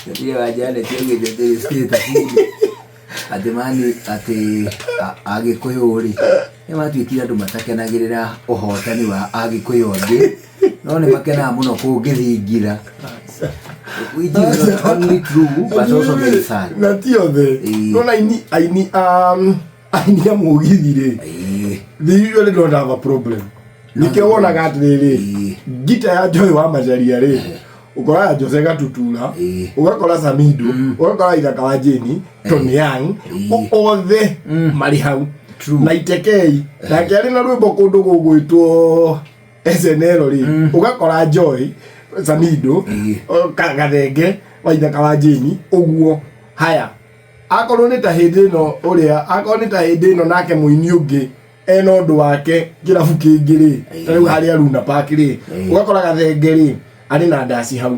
Ndiye wa Janet augĩte atĩ status atĩ mani atĩ Agĩkũyũ rĩ nĩ matuĩkire andũ matakenagĩrĩra ũhotani wa Agĩkũyũ angĩ no nĩ makenaga mũno kũngĩthingira, which is not only true but also very sad. Na ti othe. Nona aini a mũgithi rĩ, they usually don't have a problem. Nĩkĩo wonaga atĩrĩrĩ, ngita ya Joy wa Macharia rĩ, ũkoraga Jose Gatutura, ũgakora Samido, ũgakora Ithaka wa Jane, Tony Young, othe marĩ hau. Na Itekei nake arĩ na rwĩmbo kũndũ gũgwĩtwo SNL rĩ, ũgakora Joy, Samido, Gathenge wa Ithaka wa Jane ũguo. Haya, akorwo nĩ ta hĩndĩ ĩno ũrĩa, akorwo nĩ ta hĩndĩ ĩno nake mũini ũngĩ ena ũndũ wake kĩrabu kĩngĩ rĩ, ta rĩu harĩa Luna Park rĩ, ũgakora Gathenge rĩ arĩ na ndaci hau,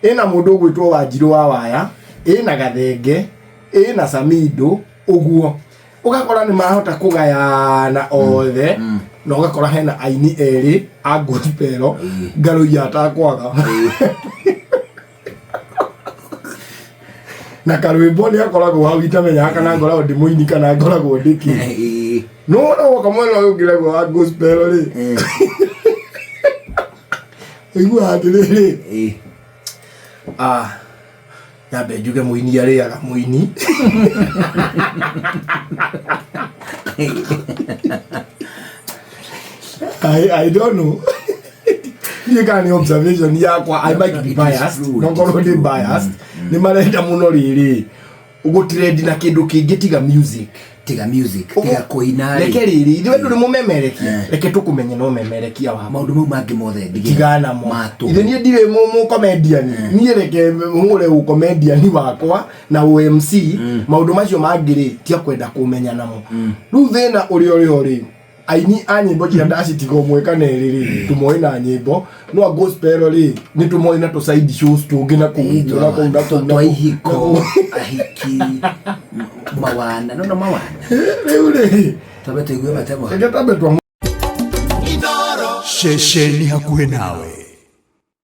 ĩna mũndũ ũgwĩtwo Wanjirũ wa Waya, ĩna Gathenge, ĩna Samido ũguo. Ũgakora nĩ mahota kũgayana othe, na ũgakora hena aini erĩ a gospel, Ngarũiya atakwaga na karwĩmbo nĩ akoragwo hau, itamenyaga kana ngoragwo ndĩ mũini kana ngoragwo ndĩkĩ. No wona woka mwena ũyũ ũngĩ naguo wa gospel rĩ, ũiguaga atĩrĩrĩ, ah, nyambe njuge mũini arĩaga mũini. I don't know niĩ kana nĩ observation yakwa. I might be It is biased. true, No it is ngorwo ndĩ true. biased. Nĩ marenda mũno rĩrĩ gũtrendi na kĩndũ kĩngĩ tiga music. Tiga music, tiga kũina rĩ. Reke rĩrĩ, ithuĩ ndũrĩ mũmemerekia, reke tũkũmenye no memerekia waku. Maũndũ mau mangĩ mothe ndige. Tigana namo. Matũ. Ithe niĩ ndirĩ mũcomedian, niĩ reke hũre ũcomedian wakwa na ũMC. Maũndũ macio mangĩ rĩ, tia kwenda kũmenya namo. Rĩu thĩna ũrĩa ũrĩ ho rĩ, aini a nyĩmbo cia ndaci tiga ũmwe kana ĩrĩ rĩ, tũmoĩ na nyĩmbo, no a gospel rĩ, nĩ tũmoĩ na tũ side shows tũngĩ na kũu ũguo, na kũu na kũu na twa kũu. Ihiko, ahiki, mawana, no mawana. Rĩu rĩ, Twambe tũigue matemo. Reke twambe twa Ceceni hakuhĩ nawe.